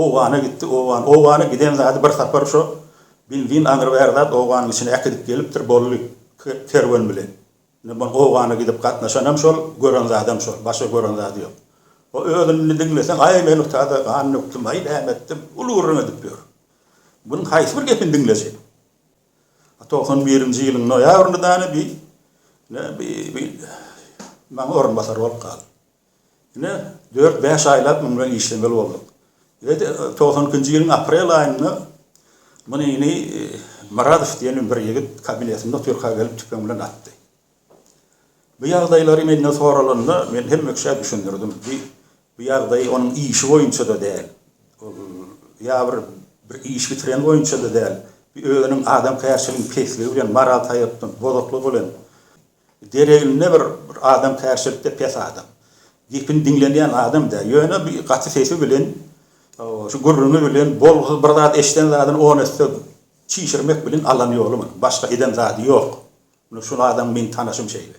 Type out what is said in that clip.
Owgana gitdi, Owgan, Owgana giden zady bir sapar şo benzin aňry-bäri zat Owganyň içine äkidip gelipdir, boldy, kerwen bilen. Indi muny Owgana gidip gatnaşanam şol, gören zadam şol, başga gören zady ýok. O özüni indi diňleseň, aý men utada gan dökdüm, aý näme etdim, uly gürrüň edip ýör. Munuň haýsy bir gepini diňlejek? 91-nji ýylyň noýabrynda dany bi, ine, bi, bi, maňa orunbasar bolup galdy. Ine, dört-bäş aýlap muň bilen işlemeli bolduk. Ine, 92-nji ýylyň aprel aýynda munyny Myradow diýen bir ýigit kabinetinde otyrka gelip tüpeň bilen atdy. Bu ýagdaýlary menden soralanda men hemme kişä düşündirdim. Bu bu ýagdaý onuň işi boýunça-da däl. Ol ýa bir bir iş bitiren boýunça-da däl. Bu özüniň adamkärçiligiň pesligi bilen, moral taýapdan bozuklygy bilen dereginde bir bir adamkärçilikde pes adam. Gepini diňlenýän adam däl. Ýöne bu gaty sesi bilen, şu gürrüňi bilen bolgusyz bir zat eşiden zadyny on esse çişirmek bilen alan ýoly munuň. Başga eden zady ýok. Muny şul adam meň tanyşym şeýle.